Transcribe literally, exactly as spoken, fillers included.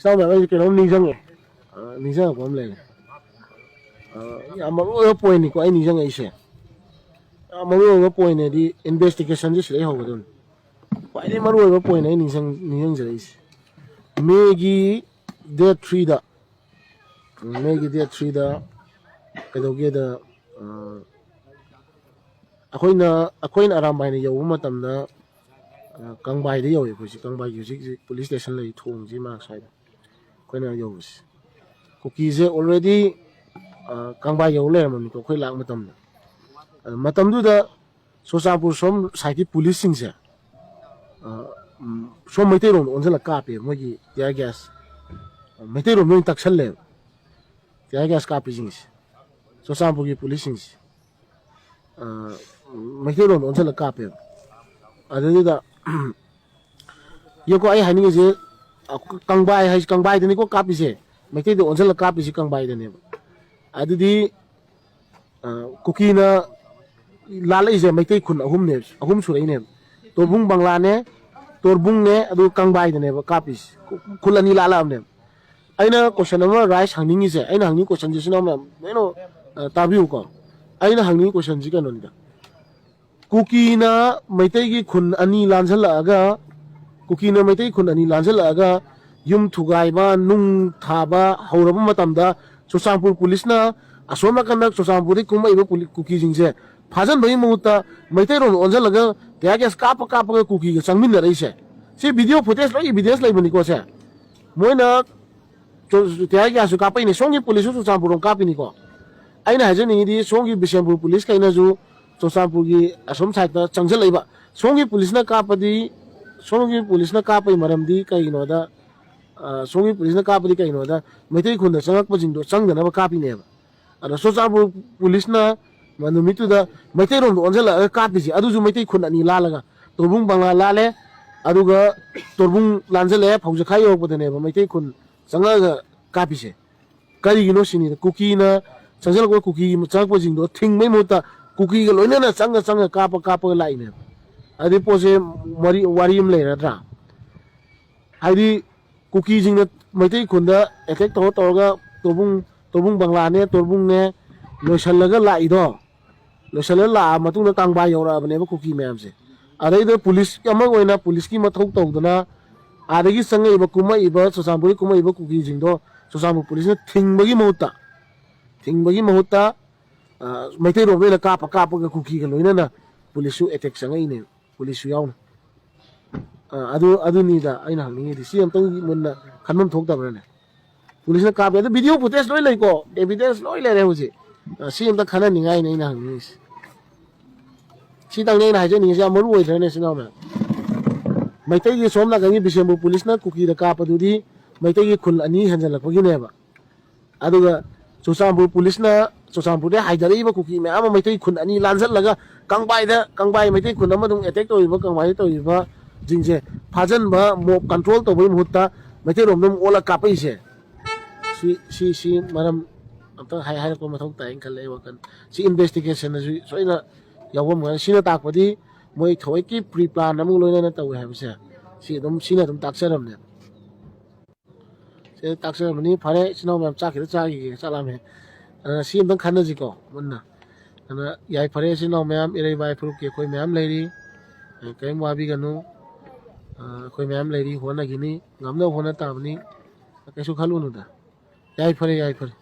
ꯏꯆꯥꯎ ꯃꯌꯥꯝ, ꯑꯩꯁꯦ ꯀꯩꯅꯣꯝ ꯅꯤꯡꯁꯤꯡꯉꯦ꯫ ꯑ, ꯅꯤꯡꯁꯤꯡꯉꯛꯄ ꯑꯃ ꯂꯩꯔꯦ꯫ ꯑ, ꯌꯥꯝ ꯃꯔꯨ ꯑꯣꯏꯕ ꯄꯣꯏꯟꯅꯤꯀꯣ ꯑꯩ ꯅꯤꯡꯁꯤꯡꯉꯛꯏꯁꯦ꯫ ꯌꯥꯝ ꯃꯔꯨ ꯑꯣꯏꯕ ꯄꯣꯏꯟꯅꯦꯗꯤ ꯏꯟꯚꯦꯁꯇꯤꯒꯦꯁꯟꯁꯦ ꯁꯤꯗꯩ ꯍꯧꯒꯗꯕꯅꯤ꯫ ꯈ꯭ꯋꯥꯏꯗꯒꯤ ꯃꯔꯨ ꯑꯣꯏꯕ ꯄꯣꯏꯟ ꯑꯩ ꯅꯤꯡꯁꯤꯡ-, ꯅꯤꯡꯁꯤꯡꯖꯔꯛꯏꯁꯦ꯫ ꯃꯦꯒꯤ ꯗꯦꯠ ꯊ꯭ꯔꯤꯗ, ꯃꯦꯒꯤ ꯗꯦꯠ ꯊ꯭ꯔꯤꯗ ꯀꯩꯗꯧꯒꯦꯗ, ꯑ, ꯑꯩꯈꯣꯏꯅ, ꯑꯩꯈꯣꯏꯅ ꯑꯔꯥꯝꯕꯥꯏꯅ ꯌꯧꯕ ꯃꯇꯝꯗ, ꯑ, ꯀꯪꯕꯥꯏꯗ ꯌꯧꯋꯦ ꯑꯩꯈꯣꯏꯁꯦ꯫ ꯀꯪꯕꯥꯏꯒꯤ ꯍꯧꯖꯤꯛ ꯍꯧꯖꯤꯛ ꯄꯨꯂꯤꯁ ꯁ꯭ꯇꯦꯁꯟ ꯂꯩ, ꯊꯣꯡꯁꯤ ꯃꯅꯥꯛ ꯁ꯭ꯋꯥꯏꯗ꯫ ꯑꯩꯈꯣꯏꯅ ꯌꯧꯕꯁꯦ꯫ ꯀꯨꯀꯤꯁꯦ already, ꯑ, ꯀꯪꯕꯥꯏ ꯌꯧ ꯂꯩꯔꯝꯃꯕꯅꯤꯀꯣ ꯑꯩꯈꯣꯏ ꯂꯥꯛ ꯃꯇꯝꯗ꯫ ꯑ, ꯃꯇꯝꯗꯨꯗ ꯆꯨꯔꯆꯥꯟꯄꯨꯔ ꯁꯣꯝ ꯁꯥꯏꯠꯀꯤ ꯄꯨꯂꯤꯁꯁꯤꯡꯁꯦ, ꯑ, ꯎꯝ, ꯁꯣꯝ ꯃꯩꯇꯩꯔꯣꯝꯗ ꯑꯣꯟꯁꯤꯜꯂꯒ ꯀꯥꯞꯄꯦꯕ ꯃꯣꯏꯒꯤ tear gas꯫ ꯃꯩꯇꯩꯔꯣꯝꯗ ꯑꯣꯏꯅ ꯇꯛꯁꯜꯂꯦꯕ tear gas ꯀꯥꯞꯄꯤꯁꯤꯡꯁꯦ꯫ ꯆꯨꯔꯆꯥꯟꯄꯨꯔꯒꯤ ꯄꯨꯂꯤꯁꯁꯤꯡꯁꯦ꯫ ꯑ, ꯃꯩꯇꯩꯔꯣꯝꯗ ꯑꯣꯟꯁꯤꯜꯂꯒ ꯀꯥꯞꯄꯦꯕ꯫ ꯑꯗꯨꯗꯨꯗ, ꯌꯦꯡꯉꯣ, ꯑꯩ ꯍꯥꯏꯅꯤꯡꯉꯤꯁꯦ, ꯑ, ꯀꯪꯕꯥꯏ ꯍꯥꯏꯁꯦ, ꯀꯪꯕꯥꯏꯗꯅꯤꯀꯣ ꯀꯥꯞꯄꯤꯁꯦ, ꯃꯩꯇꯩꯗ ꯑꯣꯟꯁꯤꯜꯂꯒ ꯀꯥꯞꯄꯤꯁꯦ ꯀꯪꯕꯥꯏꯗꯅꯦꯕ꯫ ꯑꯗꯨꯗꯤ, ꯑ, ꯀꯨꯀꯤꯅ ꯂꯥꯜꯂꯛꯏꯁꯦ ꯃꯩꯇꯩ ꯈꯨꯟ ꯑꯍꯨꯝꯅꯦꯕ, ꯑꯍꯨꯝ ꯁꯨꯔꯛꯏꯅꯦꯕ꯫ ꯇꯣꯔꯕꯨꯡ ꯕꯪꯂꯥꯅꯦ, ꯇꯣꯔꯕꯨꯡꯅꯦ, ꯑꯗꯨꯒ ꯀꯪꯕꯥꯏꯗꯅꯦꯕ ꯀꯥꯞꯄꯤꯁꯦ꯫ ꯈꯨ-, ꯈꯨꯜ ꯑꯅꯤ ꯂꯥꯜꯂꯛꯑꯕꯅꯦꯕ꯫ ꯑꯩꯅ question ꯑꯃ rise ꯍꯪꯅꯤꯡꯉꯤꯁꯦ, ꯑꯩꯅ ꯍꯪꯅꯤꯡꯉꯤ questionꯁꯦ ꯁꯤꯅ ꯃꯌꯥꯝ ꯂꯣꯏꯅ, ꯑ, ꯇꯥꯕꯤꯌꯨꯀꯣ꯫ ꯑꯩꯅ ꯍꯪꯅꯤꯡꯉꯤ questionꯁꯤ ꯀꯩꯅꯣꯅꯤꯗ, ꯀꯨꯀꯤꯅ ꯃꯩꯇꯩꯒꯤ ꯈꯨꯟ ꯑꯅꯤ ꯂꯥꯟꯁꯤꯜꯂꯛꯑꯒ, ꯀꯨꯀꯤꯅ ꯃꯩꯇꯩ ꯈꯨꯟ ꯑꯅꯤ ꯂꯥꯟꯁꯤꯜꯂꯛꯑꯒ ꯌꯨꯝ ꯊꯨꯒꯥꯏꯕ, ꯅꯨꯡ ꯊꯥꯕ ꯍꯧꯔꯕ ꯃꯇꯝꯗ ꯆꯨꯔꯆꯥꯟꯄꯨꯔ ꯄꯨꯂꯤꯁꯅ ꯑꯁꯣꯝ ꯅꯥꯀꯟꯗ ꯆꯨꯔꯆꯥꯟꯄꯨꯔꯗꯒꯤ ꯀꯨꯝꯃꯛꯏꯕ ꯄꯨꯂꯤ-, ꯀꯨꯀꯤꯁꯤꯡꯁꯦ ꯐꯥꯖꯤꯟꯕꯒꯤ ꯃꯍꯨꯠꯇ ꯃꯩꯇꯩꯔꯣꯝꯗ ꯑꯣꯟꯁꯤꯜꯂꯒ tear gas ꯀꯥꯞꯄ ꯀꯥꯞꯄꯒ ꯀꯨꯀꯤꯒ ꯆꯪꯃꯤꯟꯅꯔꯛꯏꯁꯦ꯫ ꯁꯤ video footage ꯂꯣꯏ evidence ꯂꯩꯕꯅꯤꯀꯣ ꯁꯦ꯫ ꯃꯣꯏꯅ ꯆꯨ-, tear gasꯁꯨ ꯀꯥꯞꯄꯛꯏꯅꯦ, ꯁꯣꯝꯒꯤ ꯄꯨꯂꯤꯁꯁꯨ ꯆꯨꯔꯆꯥꯟꯄꯨꯔꯔꯣꯝ ꯀꯥꯞꯄꯤꯅꯤꯀꯣ꯫ ꯑꯩꯅ ꯍꯥꯏꯖꯅꯤꯡꯉꯤꯗꯤ ꯁꯣꯝꯒꯤ ꯕꯤꯁꯦꯝꯄꯨꯔ ꯄꯨꯂꯤꯁ ꯀꯩꯅꯁꯨ ꯆꯨꯔꯆꯥꯟꯄꯨꯔꯒꯤ ꯑꯁꯣꯝ ꯁꯥꯏꯠꯇ ꯆꯪꯁꯤꯜꯂꯛꯏꯕ꯫ ꯁꯣꯝꯒꯤ ꯄꯨꯂꯤꯁꯅ ꯀꯥꯞꯄꯗꯤ, ꯁꯣꯝꯒꯤ ꯄꯨꯂꯤꯁꯅ ꯀꯥꯞꯄꯒꯤ ꯃꯔꯝꯗꯤ ꯀꯩꯒꯤꯅꯣꯗ, ꯑ, ꯁꯣꯝꯒꯤ ꯄꯨꯂꯤꯁꯅ ꯀꯥꯞꯄꯗꯤ ꯀꯩꯒꯤꯅꯣꯗ ꯃꯩꯇꯩ ꯈꯨꯟꯗ ꯆꯪꯉꯛꯄꯁꯤꯡꯗꯣ ꯆꯪꯗꯅꯕ ꯀꯥꯞꯄꯤꯅꯦꯕ꯫ ꯑꯗꯣ ꯆꯨꯔꯆꯥꯟꯄꯨꯔ ꯄꯨꯂꯤꯁꯅ ꯅꯨꯃꯤꯠꯇꯨꯗ ꯃꯩꯇꯩꯔꯣꯝꯗ ꯑꯣꯟꯁꯤꯜꯂꯛꯑꯒ ꯀꯥꯞꯄꯤꯁꯦ, ꯑꯗꯨꯁꯨ ꯃꯩꯇꯩ ꯈꯨꯟ ꯑꯅꯤ ꯂꯥꯜꯂꯒ, ꯇꯣꯔꯕꯨꯡ ꯕꯪꯂꯥ ꯂꯥꯜꯂꯦ, ꯑꯗꯨꯒ ꯇꯣꯔꯕꯨꯡ ꯂꯥꯟꯖꯜꯂꯛꯑꯦ, ꯐꯧꯖꯈꯥꯏ ꯌꯧꯔꯛꯄꯗꯅꯦꯕ ꯃꯩꯇꯩ ꯈꯨꯟ ꯆꯪꯉꯛꯑꯒ ꯀꯥꯞꯄꯤꯁꯦ꯫ ꯀꯔꯤꯒꯤꯅꯣ ꯁꯤꯅꯤꯗ, ꯀꯨꯀꯤꯅ ꯆꯪꯁꯤꯜꯂꯛꯄ, ꯀꯨꯀꯤ ꯆꯪꯉꯛꯄꯁꯤꯡꯗꯣ ꯊꯤꯡꯕꯩ ꯃꯍꯨꯠꯇ ꯀꯨꯀꯤꯒ ꯂꯣꯏꯅꯅ ꯆꯪꯉ ꯆꯪꯉ ꯀꯥꯞꯄ ꯀꯥꯞꯄꯒ ꯂꯥꯛꯏꯅꯦꯕ꯫ ꯑꯗꯨꯗꯤ ꯄꯣꯠꯁꯦ ꯋꯥꯔꯤ, ꯋꯥꯔꯤ ꯑꯃ ꯂꯩꯔꯗ꯭ꯔꯥ? ꯍꯥꯏꯗꯤ ꯀꯨꯀꯤꯁꯤꯡꯅ ꯃꯩꯇꯩ ꯈꯨꯟꯗ ꯑꯦꯇꯦꯛ ꯇꯧꯔ ꯇꯧꯔꯒ ꯇꯣꯔꯕꯨꯡ, ꯇꯣꯔꯕꯨꯡ ꯕꯪꯂꯥꯅꯦ, ꯇꯣꯔꯕꯨꯡꯅꯦ, ꯂꯣꯏꯁꯤꯜꯂꯒ ꯂꯥꯛꯏꯗꯣ, ꯂꯣꯏꯁꯤꯜꯂꯒ ꯂꯥꯛꯑ ꯃꯇꯨꯡꯗ ꯀꯥꯡꯕꯥꯏ ꯌꯧꯔꯛꯑꯕꯅꯦꯕ ꯀꯨꯀꯤ ꯃꯌꯥꯝꯁꯦ꯫ ꯑꯗꯩꯗ ꯄꯨꯂꯤꯁ ꯑꯃ ꯑꯣꯏꯅ ꯄꯨꯂꯤꯁꯀꯤ ꯃꯊꯧ ꯇꯧꯗꯅ ꯑꯥꯗꯒꯤ ꯆꯪꯉꯛꯏꯕ, ꯀꯨꯝꯃꯛꯏꯕ, ꯆꯨꯔꯆꯥꯟꯄꯨꯔꯗꯒꯤ ꯀꯨꯝꯃꯛꯏꯕ ꯀꯨꯀꯤꯁꯤꯡꯗꯣ ꯆꯨꯔꯆꯥꯟꯄꯨꯔ ꯄꯨꯂꯤꯁꯅ ꯊꯤꯡꯕꯒꯤ ꯃꯍꯨꯠꯇ, ꯊꯤꯡꯕꯒꯤ ꯃꯍꯨꯠꯇ, ꯑ, ꯃꯩꯇꯩꯔꯣꯝꯗ ꯑꯣꯏꯅ ꯀꯥꯞꯄ ꯀꯥꯞꯄꯒ ꯀꯨꯀꯤꯒ ꯂꯣꯏꯅꯅ ꯄꯨꯂꯤꯁꯁꯨ ꯑꯦꯇꯦꯛ ꯆꯪꯉꯛꯏꯅꯦ, ꯄꯨꯂꯤꯁꯁꯨ ꯌꯥꯎꯅ꯫ ꯑ, ꯑꯗꯨ, ꯑꯗꯨꯅꯤꯗ ꯑꯩꯅ ꯍꯪꯅꯤꯡꯉꯤꯗꯤ, ꯁꯤ ꯑꯝꯇꯪ ꯃꯨꯟꯅ ꯈꯟꯐꯝ ꯊꯣꯛꯇꯕ꯭ꯔꯅꯦ? ꯄꯨꯂꯤꯁꯅ ꯀꯥꯞꯄꯦ꯫ ꯑꯗꯨ ꯚꯤꯗꯤꯑꯣ ꯐꯨꯇꯦꯖ ꯂꯣꯏ ꯂꯩꯀꯣ, ꯑꯦꯚꯤꯗꯦꯟꯁ ꯂꯣꯏ ꯂꯩꯔꯦ ꯍꯧꯖꯤꯛ꯫ ꯑ, ꯁꯤ ꯑꯝꯇ ꯈꯟꯅꯅꯤꯡꯉꯥꯏꯅꯦ ꯑꯩꯅ ꯍꯪꯅꯤꯡꯉꯤꯁꯦ꯫ ꯁꯤꯇꯪꯅꯦ ꯑꯩꯅ ꯍꯥꯏꯖꯅꯤꯡꯉꯤꯁꯦ, ꯌꯥꯝ ꯃꯔꯨ ꯑꯣꯏꯗ꯭ꯔꯅꯦ, ꯏꯆꯤꯟ ꯏꯅꯥꯎ ꯃꯌꯥꯝ? ꯃꯩꯇꯩꯒꯤ ꯁꯣꯝ ꯅꯥꯀꯟꯒꯤ ꯕꯤꯁꯦꯝꯄꯨꯔ ꯄꯨꯂꯤꯁꯅ ꯀꯨꯀꯤꯗ ꯀꯥꯞꯄꯗꯨꯗꯤ ꯃꯩꯇꯩꯒꯤ ꯈꯨꯜ ꯑꯅꯤ ꯍꯦꯟꯖꯜꯂꯛꯄꯒꯤꯅꯦꯕ꯫ ꯑꯗꯨꯒ ꯆꯨꯔꯆꯥꯟꯄꯨꯔ ꯄꯨꯂꯤꯁꯅ ꯆꯨꯔꯆꯥꯟꯄꯨꯔꯗ ꯍꯥꯏꯗꯔꯛꯏꯕ ꯀꯨꯀꯤ ꯃꯌꯥꯝ ꯑꯃ ꯃꯩꯇꯩ ꯈꯨꯟ ꯑꯅꯤ ꯂꯥꯟꯖꯜꯂꯒ ꯀꯪꯕꯥꯏꯗ, ꯀꯪꯕꯥꯏ ꯃꯩꯇꯩ ꯈꯨꯟ ꯑꯃꯗ ꯑꯃꯨꯛ ꯑꯦꯇꯦꯛ ꯇꯧꯔꯤꯕ, ꯀꯪꯕꯥꯏꯗ ꯇꯧꯔꯤꯕꯁꯤꯡꯁꯦ ꯐꯥꯖꯟꯕ, ꯃꯣꯞ ꯀꯟꯇ꯭ꯔꯣꯜ ꯇꯧꯕꯒꯤ ꯃꯍꯨꯠꯇ ꯃꯩꯇꯩꯔꯣꯝꯗ ꯑꯃꯨꯛ ꯑꯣꯜꯂꯒ ꯀꯥꯞꯄꯛꯏꯁꯦ꯫ ꯁꯤ, ꯁꯤ, ꯁꯤ ꯃꯔꯝ ꯑꯝꯇꯪ ꯍꯥꯏ-, ꯍꯥꯏꯔꯛꯄ ꯃꯊꯧ ꯇꯥꯏꯅ ꯈꯜꯂꯦ ꯑꯩ ꯋꯥꯈꯜ꯫ ꯁꯤ ꯏꯟꯚꯦꯁꯇꯤꯒꯦꯁꯟꯗꯁꯨ ꯁꯣꯏꯅ ꯌꯥꯎꯐꯝ ꯈꯪꯉꯦ꯫ ꯁꯤꯅ ꯇꯥꯛꯄꯗꯤ ꯃꯣꯏ ꯊꯑꯣꯏꯀꯤ ꯄ꯭ꯔꯤ ꯄ꯭ꯂꯥꯟ ꯑꯃꯒ ꯂꯣꯏꯅꯅ ꯇꯧꯋꯦ ꯍꯥꯏꯕꯁꯦ ꯁꯤ ꯑꯗꯨꯝ, ꯁꯤꯅ ꯑꯗꯨꯝ ꯇꯥꯛꯆꯔꯝꯅꯦ꯫ ꯁꯤ ꯇꯥꯛꯆꯔꯝꯕꯅꯤ꯫ ꯐꯔꯦ, ꯏꯆꯤꯟ ꯏꯅꯥꯎ ꯃꯌꯥꯝ, ꯆꯥꯛ ꯈꯤꯇ ꯆꯥꯈꯤꯒꯦ, ꯆꯥꯛ ꯂꯥꯝꯃꯦ꯫ ꯑ, ꯁꯤ ꯑꯝꯇꯪ ꯈꯟꯅꯁꯤꯀꯣ ꯃꯨꯟꯅ꯫ ꯑꯗꯨꯅ ꯌꯥꯏ, ꯐꯔꯦ, ꯏꯆꯤꯟ ꯏꯅꯥꯎ ꯃꯌꯥꯝ, ꯏꯔꯩ ꯚꯥꯏ ꯐꯨꯔꯨꯞꯀꯤ ꯑꯩꯈꯣꯏ ꯃꯌꯥꯝ ꯂꯩꯔꯤ꯫ ꯑ, ꯀꯔꯤꯝ ꯋꯥꯕꯤꯒꯅꯨ꯫ ꯑ, ꯑꯩꯈꯣꯏ ꯃꯌꯥꯝ ꯂꯩꯔꯤ, ꯍꯣꯠꯅꯈꯤꯅꯤ, ꯉꯝꯅꯕ ꯍꯣꯠꯅ ꯇꯥꯕꯅꯤ꯫ ꯀꯩꯁꯨ ꯈꯜꯂꯨꯅꯨꯗ꯫ ꯌꯥꯏ, ꯐꯔꯦ, ꯌꯥꯏ, ꯐꯔꯦ꯫